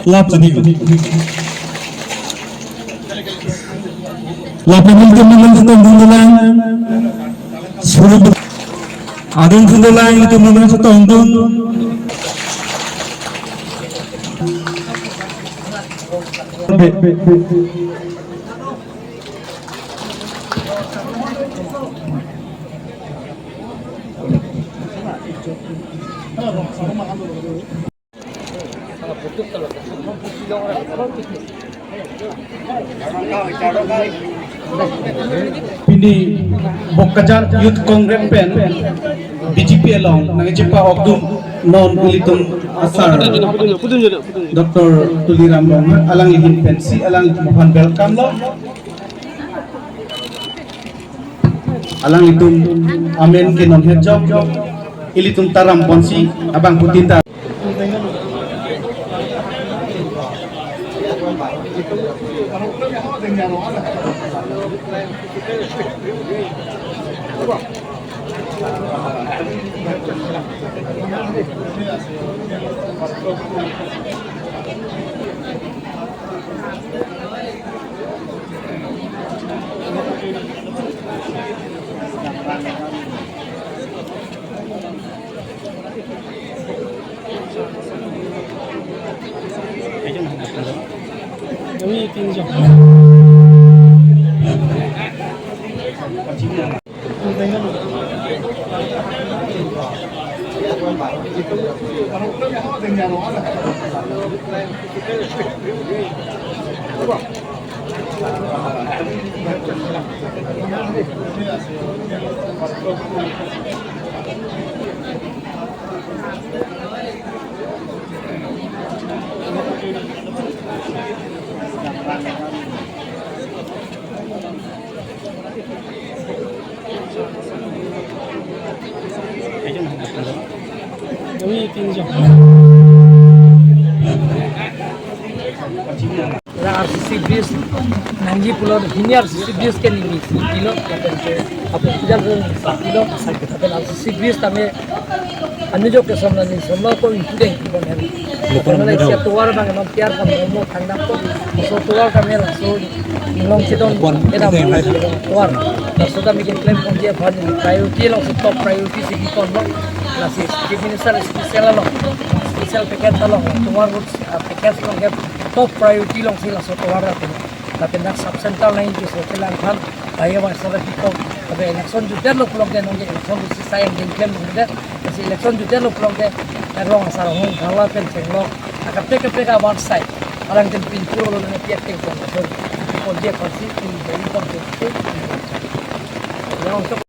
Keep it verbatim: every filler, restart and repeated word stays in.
Lap tadi. Lapen ilitum nangchetongdun dolang. Suruh adungdun dolang, ilitum nangchetongdun. Pini Bokajan Youth Congress pen B J P along nangchepa-okdun non ilitum asar Doctor Tuliram Ronghang, alangli ahin pensi alanglitum aphan welcome lo. Alanglitum amen ke non hejok, ilitum taram ponsi abangphutin ta. Kami tinjong. La R C C bridge nangji pulo, hini R C C bridge ke neli pilo, lapen ke apo puja ke pilo, lapen R C C bridge tame anujok ke somla ni somla ko itu deh, bukan hari. Bukan hari. Isi atovar bang non tiar kam mo thangdam ko, so atovar kami laso along chedon kedam atovar. Laso tame keklem ponji aphan priority alongsi top priority si kepon lo. Lasi Chief Minister special along, special package along, atovar road, ah, package along ke top priority alongsi laso atovar lapen, lapen dak sub center nangji so kelang aphan, ayo mas sabe kepon, tapi election jutdet lo pulote nonke election si sayang jengklem jutdet, si election jutdet lo pulote, erong asar hong kala pen chenglok, akaprek kaprek awan sai, alang jen pintu lo nang piat teng pon, so, ponji aphansi, pintu ponji,